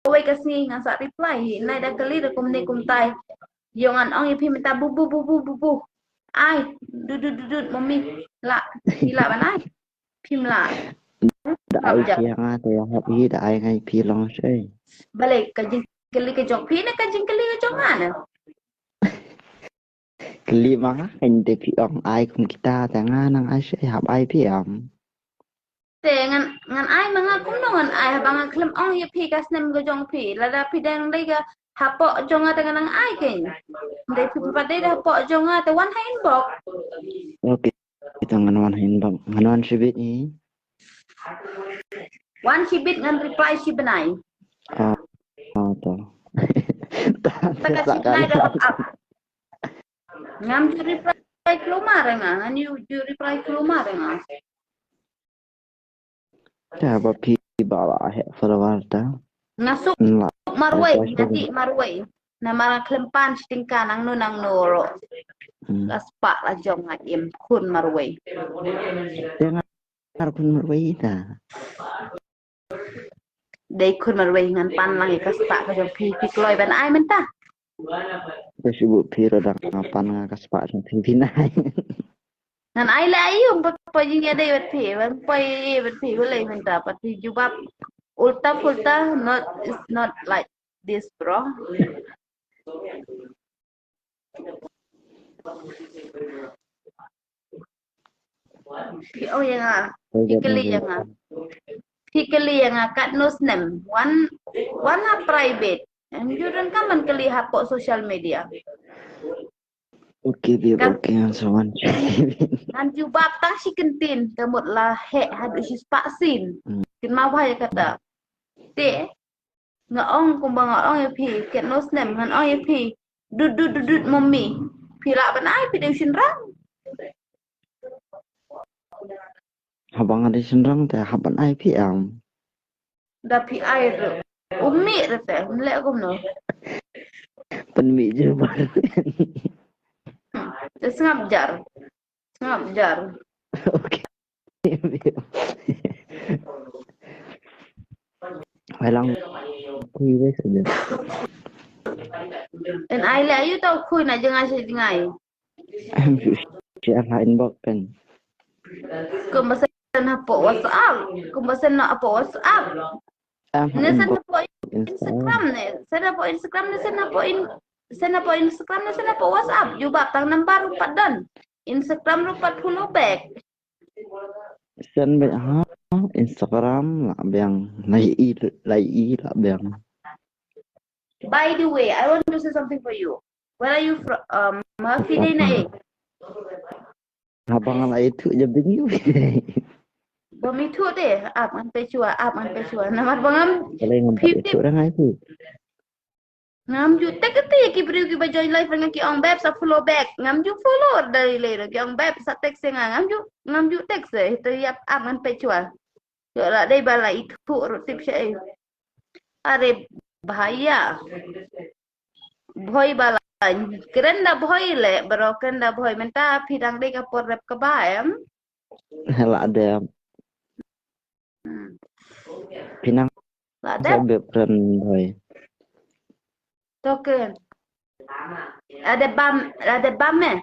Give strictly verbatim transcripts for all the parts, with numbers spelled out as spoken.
kawei ka sngi ngan sa reply hi. Nai da kylli da kumne kumtai. Ïoh ngan ong ïa phi mynta bu bu bu bu bu bu. Ai, dudut dudut mommy. La, phi la ban ai. Phim la. Da ai phi nga te ïa hap hi da ai ngai phi long shei. Balei ka jingkylli ka jong phi ne ka jingkylli ka jong nga ne? Kylli ma nga kan te phi ong ai kum kita te nga nang ai shei hap ai phi am. Te ngan ngan ai ma nga kumno ngan ai haba nga khlem ong ïa phi ka snem ka jong phi lada phi dang dei ka hapoh jong nga te ngan nang ai kein. Dei phi pat dei da hapoh jong nga te wan ha inbox. Okay. Ito ngan wan ha inbox ngan wan shibit ni. Wan shibit ngan reply shi bnai. Ah, ah to. Taka shi bnai da up up. Ngam ju reply klumar nga, ngan ju reply klumar nga. Ta ba phi ba la he follower ta. Nga suk marwei, nga dih marwei. Namar nga khlem pan shi tyngka nangno nangno ruh. La spah la jong nga im khun marwei. Te nga khun marwei ta. Dei khun marwei ngan pan lang ïa ka spah ka jong phi phi kloi ban ai mynta. Te shu buh phi ruh dang nga pan nga ka spah jong phi phi nai. Ngan ai la ai um pa pa jing ïa dei bad phi ban poi ïa bad phi balei mynta pat phi jubab ulta pulta not is not like this bro. Phi ong ïa nga. Phi kylli ïa nga. Phi kylli ïa nga katno snem. Wan wan ha private. Em ju don kam ban kylli hapoh social media. Okay, babe, okay, so wan. Ngan jubab tang shi kyntien ka mut la heh haduh shi spah sien. Kin ma bha ïa kata. Te nga ong kumba nga ong ïa phi katno snem ngan ong ïa phi dut dut dut dut mommy. Phi lah ban ai phi dei shynrang. Haba nga dei shynrang te hap ban ai phi am. Da phi ai ruh. Um mih ruh te, um leh kumno. Pynmih jubab. Te sngap jar. Sngap jar. Okay. Hai lang khui wei saja. En ai leh ayu tau khui na jngai sa jngai. Em shu share ha inbox kan. Kumba send hapoh WhatsApp. Kumba send hapoh WhatsApp. Em ha Ne send inbox hapoh Instagram. Instagram ne. Send hapoh Instagram ne send hapoh in send hapoh Instagram ne send hapoh WhatsApp. Jubab tang number ruh pat don. Instagram ruh pat follow back. Send back ha Instagram lah biang. Lai i lai i lah biang. By the way, I want to say something for you. Where are you from? Um, ma phi dei na ei? Haba nga la ithuh jabing ïa phi. Ba mi thuh de, ap ngan peit shuwa, ap ngan peit shuwa. Namar ba ngam Balei ngam pat ithuh dang ai phi. Ngam ju tek kati ki briew kiba join live nga ki ong beb sa follow back. Ngam ju follow dei lei ki ong beb sa text nga ngam ju ngam ju text te ïap ap ngan peit shuwa. Ïoh la dei ba la ithuh ruh tip sha ei. Are bahaya. Bhoi ba la kren da bhoi le bro kren da bhoi mynta phi dang dei ka por rep kaba em. La dep. Hmm. Phi nang La sa dep bep kren bhoi. To kren. La dep bam la dep bam eh.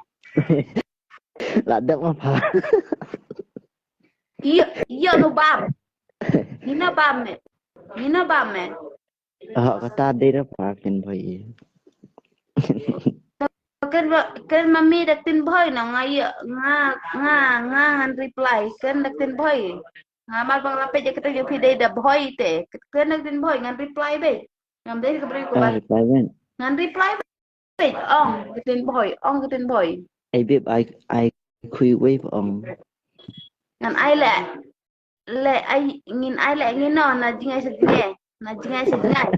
La dep ma pha. Ïa ïa no bam. Ni na bam eh. Ni na bam eh. Ah kata dei da pha kren bhoi. Kren ba kren mami da tin bhoi na nga ïa nga nga nga ngan reply kren da tin bhoi. Nga mar bang la peit ïa kata ïa phi dei da bhoi te kren da tin bhoi ngan reply be. Ngam dei ka briew ko Ah ba reply ben. Ngan reply beit ong ka tin bhoi ong ka tin bhoi. Ai bep ai ai khui wei ba ong. Ngan ai leh leh ai ngin ai leh ngin no na jingai sa jingai na jingai sa jingai.